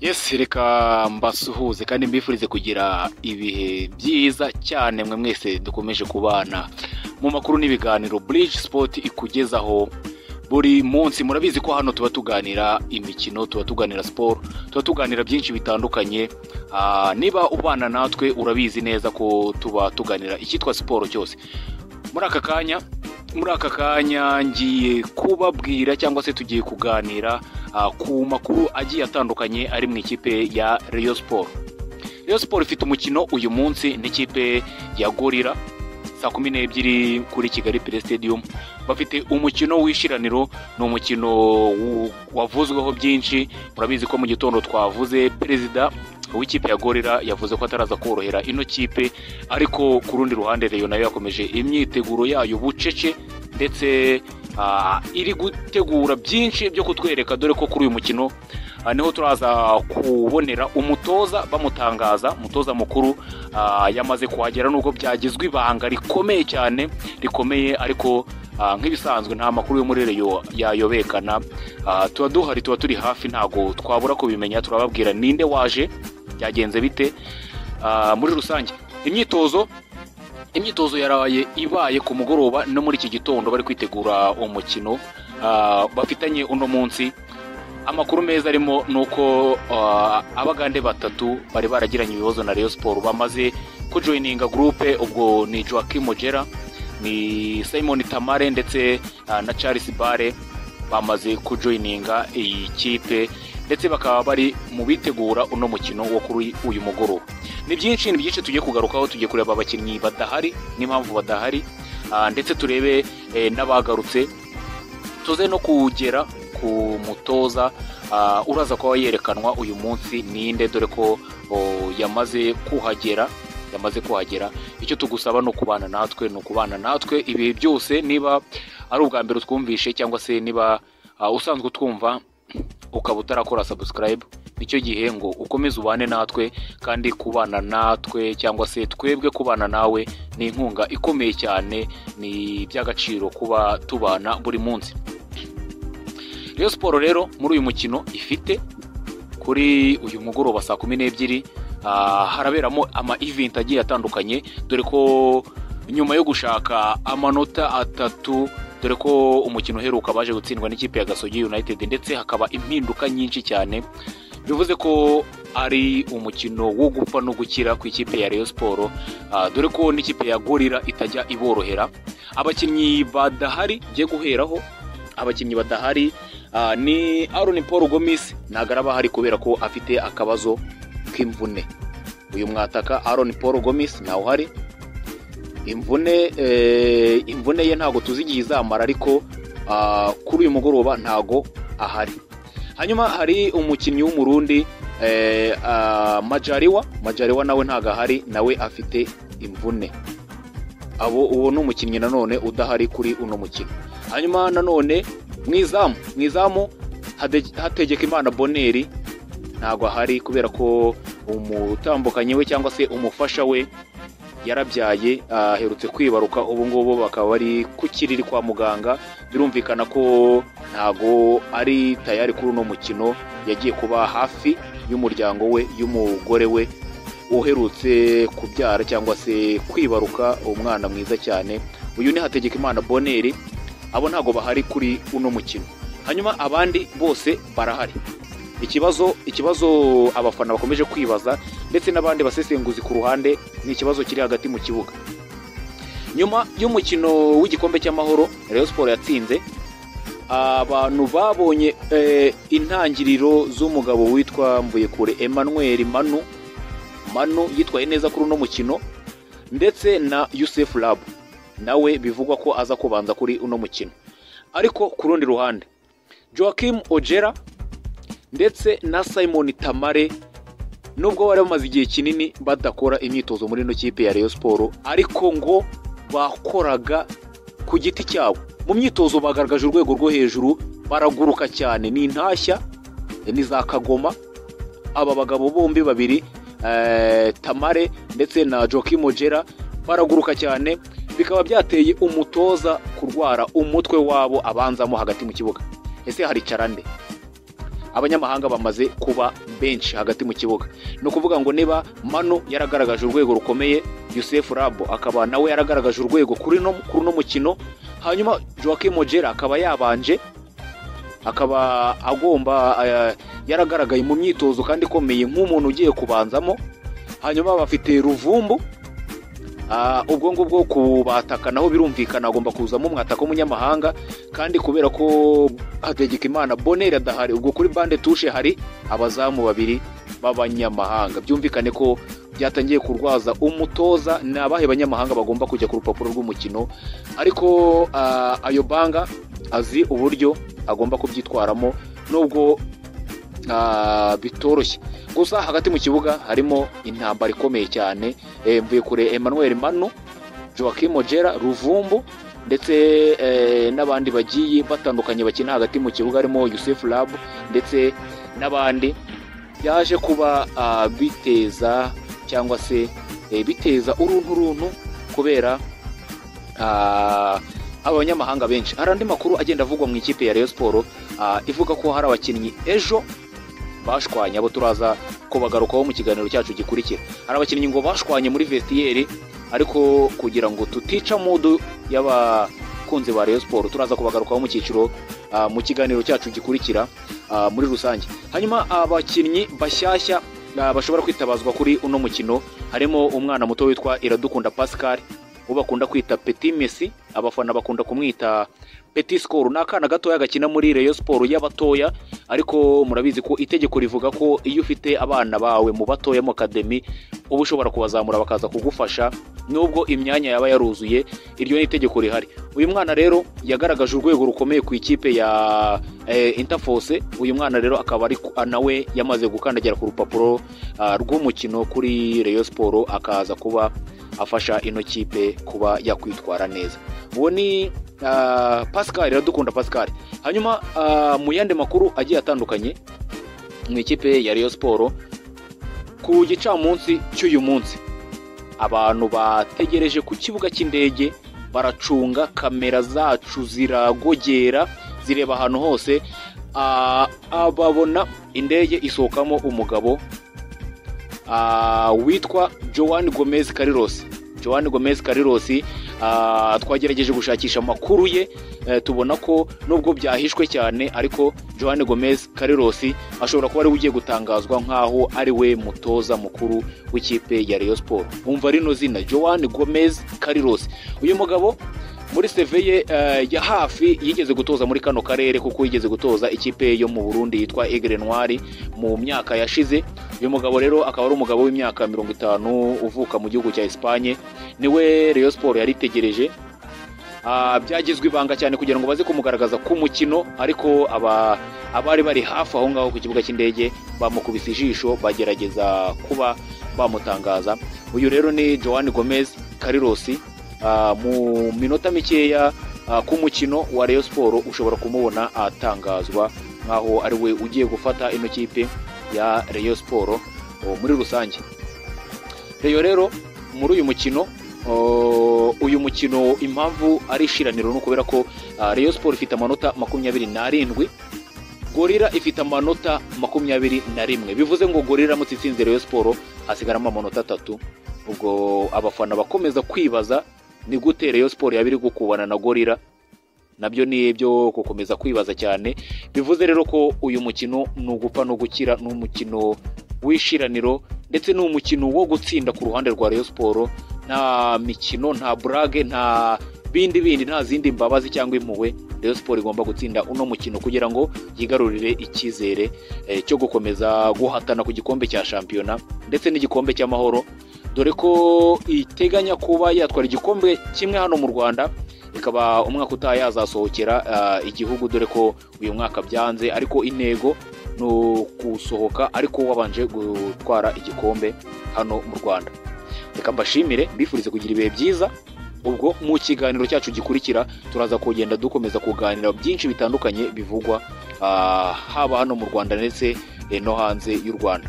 Yes, reka mbasuhuze kandi mbifurize kugira ibihe byiza cyane mwe mwese dukomeje kubana mu makuru n'ibiganiro Bridge Sport ikugezaho buri munsi. Murabizi ko hano tuba tuganira imikino, tuba tuganira siporo, tuba tuganira byinshi bitandukanye. Niba ubana natwe urabizi neza ko tuba tuganira icyitwa siporo cyose. Muri aka kanya ngiye kubabwira cyangwa se tugiye kuganira ku makuru agiye atandukanye ari mu ikipe ya Rayon Sport. Rayon Sport ifite umukino uyu munsi n'ikipe ya Gorilla saa 12 kuri Kigali Pele Stadium. Bafite umukino w'ishiraniro, ni umukino wavuzweho byinshi. Murabizi ko mu gitondo twavuze perezida w'ikipe ya Gorilla yavuze ko ataraza korohera ino kipe, ariko ku rundi ruhande Rayon nayo yakomeje imyiteguro yayo bucece ndetse iri gutegura byinshi byo kutwereka, dore ko kuri uyu mukino niho turaza kubonera umutoza bamutangaza. Umutoza mukuru yamaze kuhagera nubwo byagizwe ibanga rikomeye cyane rikomeye, ariko nk'ibisanzwe nta makuru yo muri Rayon yayobekana. Tuba duhari, tuba turi hafi, ntago twabura kubimenya. Turababwira ninde waje, byagenze bite. Muri rusange imyitozo yaraye ibaye ku mugoroba no muri iki gitondo bari kwitegura umukino bafitanye uno munsi. Amakuru meza arimo ni uko abagande batatu bari baragiranye ibibazo na Rayon Sport bamaze kujoininga groupe. Ubwo ni Joaquim Ojera, ni Simon Tamare ndetse na Charles Bare, bamaze kujoininga iyi kipe ndetse bakaba bari mu bitegura uno mukino wo kuri uyu mugoroba. Ni byinshi tugiye kugarukaho. Tugiye kureba abakinnyi badahari n'impamvu badahari, ndetse turebe n'abagarutse, tuze no kugera ku mutoza uraza kuba yerekanwa uyu munsi ninde, dore ko yamaze kuhagera. Icyo tugusaba ni ukubana natwe, ni ukubana natwe ibihe byose. Niba ari ubwa mbere utwumvishe cyangwa se niba usanzwe utwumva ukaba utarakora subscribe, nicyo gihe ngo ukomeze ubane natwe. Kandi kubana natwe cyangwa se twebwe kubana nawe ni inkunga ikomeye cyane, ni iby'agaciro kuba tubana buri munsi. Rayon Sport rero muri uyu mukino ifite kuri uyu mugoroba saa 12, haraberamo ama event agiye atandukanye, dore ko nyuma yo gushaka amanota atatu, dore ko umukino uheruka baje gutsindwa n'ikipe ya Gasogi United ndetse hakaba impinduka nyinshi cyane, bivuze ko ari umukino wo gupfa no gukira ku ikipe ya Rayon Sport, dore ko n'ikipe ya Gorilla itajya iborohera. Abakinnyi badahari ngiye guheraho, abakinnyi badahari ni Aaron Paul Gomis, ntabwo araba ahari kubera ko afite akabazo k'imvune. Uyu mwataka Aaron Paul Gomis ntawe uhari, imvune ye ntabwo tuzi igihe izamara, ariko kuri uyu mugoroba ntabwo ahari. Hanyuma hari umukinnyi w'Umurundi Majariwa. Majariwa nawe ntabwo ahari, nawe afite imvune. Abo uwo ni umukinnyi nanone udahari kuri uno mukino. Hanyuma nanone mu izamu Hategekimana Bonheur ntabwo ahari kubera ko umutambukanyi we cyangwa se umufasha we yarabyaye, aherutse kwibaruka, ubu ngubu bakaba bari ku kiriri kwa muganga. Birumvikana ko ntago ari tayari kuri uno mukino, yagiye kuba hafi y'umuryango we, y'umugore we uherutse kubyara cyangwa se kwibaruka umwana mwiza cyane. Uyu ni Hategekimana Bonheur. Abo ntago bahari kuri uno mukino, hanyuma abandi bose barahari. Ikibazo abafana bakomeje kwibaza ndetse n'abandi basesenguzi ku ruhande ni ikibazo kiri hagati mu kibuga. Nyuma y'umukino w'igikombe cy'Amahoro Rayon Sport yatsinze, abantu babonye intangiriro z'umugabo witwa Mvuyekure Emmanuel Manu. Manu yitwaye neza kuri uno mukino, ndetse na Yusef Rab nawe bivugwa ko aza kubanza kuri uno mukino. Ariko ku rundi ruhande Joaquim Ojera ndetse na Simon Tamare, nubwo bari bamaze igihe kinini badakora imyitozo muri ino kipe ya Rayon Sport, ariko ngo bakoraga ku giti cyabo mu myitozo, bagaragaje urwego rwo hejuru, baraguruka cyane, ni intashya, ni za kagoma. Aba bagabo bombi babiri, Tamare ndetse na Joaquim Ojera, baraguruka cyane, bikaba byateye umutoza kurwara umutwe wabo abanzamo hagati mu kibuga. Ese haricara nde? Abanyamahanga bamaze kuba benshi hagati mu kibuga. Ni ukuvuga ngo niba Manu yaragaragaje urwego rukomeye, Yusef Rabo akaba nawe yaragaragaje urwego kuri uno mukino, hanyuma Joaquim Ojera akaba yabanje, akaba agomba yaragaragaye mu myitozo kandi ikomeye nk'umuntu ugiye kubanzamo. Hanyuma bafite Ruvumbu. Ubwo ngubwo kubataka naho birumvikana agomba kuzamo umwataka w'umunyamahanga, kandi kubera ko Hategekimana Bonheur adahari, ubwo kuri banc de touche hari abazamu babiri b'abanyamahanga. Byumvikane ko byatangiye kurwaza umutoza, ni abahe banyamahanga bagomba kujya ku rupapuro rw'umukino? Ariko ayo banga azi uburyo agomba kubyitwaramo nubwo bitoroshye. Gusa hagati mu kibuga harimo intambara ikomeye cyane. Mvuye kure Emmanuel Manu, Joaquim Ojera, Ruvumbu ndetse n'abandi bagiye batandukanye bakina hagati mu kibuga, harimo Yusuf Lab ndetse n'abandi. Byaje kuba biteza cyangwa se biteza uruntu runtu kubera abanyamahanga benshi. Hari andi makuru agenda avugwa mu ikipe ya Rayon Sport, ivuga ko hari abakinnyi ejo bashwanye. Abo turaza kubagarukaho mu kiganiro cyacu gikurikira. Hari abakinnyi ngo bashwanye muri vestiaire, ariko kugira ngo tutica mood y'abakunzi ba Rayon Sport, turaza kubagarukaho mu cyiciro mu kiganiro cyacu gikurikira muri rusange. Hanyuma abakinnyi bashyashya bashobora kwitabazwa kuri uno mukino harimo umwana muto witwa Iradukunda Pascal, uwo bakunda kwita Petit Messi, abafana bakunda kumwita Petit Score. Ni akana gatoya gakina muri Rayon Sport y'abatoya, ariko murabizi ko itegeko rivuga ko iyo ufite abana bawe mu batoya mu academy, uba ushobora kubazamura bakaza kugufasha nubwo imyanya yaba yaruzuye. Iryo ni itegeko rihari. Uyu mwana rero yagaragaje urwego rukomeye ku ikipe ya Interforce. Uyu mwana rero akaba ari nawe yamaze gukandagira ku rupapuro rw'umukino kuri Rayon Sport, akaza kuba afasha ino kipe kuba yakwitwara neza. Uwo ni Pascal Iradukunda Pascal. Hanyuma mu yandi makuru agiye atandukanye mu ikipe ya Rayon Sport, ku gicamunsi cy'uyu munsi abantu bategereje ku kibuga cy'indege, baracunga, kamera zacu ziragogera, zireba ahantu hose, babona indege isohokamo umugabo witwa Joan Gomez Carlos. Joan Gomez Carlos, twagerageje gushakisha amakuru ye, tubona ko nubwo byahishwe cyane, ariko Joan Gomez Carlos ashobora kuba ari we ugiye gutangazwa nk'aho ari we mutoza mukuru w'ikipe ya Rayon Sport. Umva rino zina, Joan Gomez Carlos. Uyu mugabo muri CV ye ya hafi yigeze gutoza muri kano karere, kuko yigeze gutoza ikipe yo mu Burundi yitwa Aigle Noir mu myaka yashize. Uyu mugabo rero akaba ari umugabo w'imyaka 50 uvuka mu gihugu cya Espagne. Niwe Rayon Sport yari itegereje. Byagizwe ibanga cyane kugira ngo baze kumugaragaza ku mukino, ariko abari bari hafi aho ngaho ku kibuga cy'indege bamukubise ijisho, bagerageza kuba bamutangaza. Uyu rero ni Joan Gomez Carlos. Mu minota mikeya ku mukino wa Rayon Sport ushobora kumubona atangazwa nk'aho ari we ugiye gufata ino kipe ya Rayon Sport muri rusange. Rayon rero muri uyu mukino, uyu mukino impamvu ari ishiraniro ni ukubera ko Rayon Sport ifite amanota 27, Gorilla ifite amanota 21. Bivuze ngo Gorilla iramutse itsinze Rayon Sport hasigaramo amanota 3. Ubwo abafana bakomeza kwibaza ni gute Rayon Sport yaba iri gukubana na Gorilla. Nabyo ni ibyo gukomeza kwibaza cyane. Bivuze rero ko uyu mukino ni ugupfa no gukira, ni umukino w'ishiraniro ndetse ni umukino wo gutsinda ku ruhande rwa Rayon Sport. Nta mikino, nta burage, nta bindi bindi, nta zindi mbabazi cyangwa impuhwe. Rayon Sport igomba gutsinda uno mukino kugira ngo yigarurire icyizere cyo gukomeza guhatana ku gikombe cya shampiyona ndetse n'igikombe cy'amahoro, dore ko iteganya kuba yatwara igikombe kimwe hano mu Rwanda, ikaba umwaka utaha yazasohokera igihugu, dore ko uyu mwaka byanze, ariko intego ni ukusohoka ariko wabanje gutwara igikombe hano mu Rwanda. Reka mbashimire, mbifurize kugira ibihe byiza. Ubwo mu kiganiro cyacu gikurikira turaza kugenda dukomeza kuganira byinshi bitandukanye bivugwa haba hano mu Rwanda ndetse no hanze y'u Rwanda.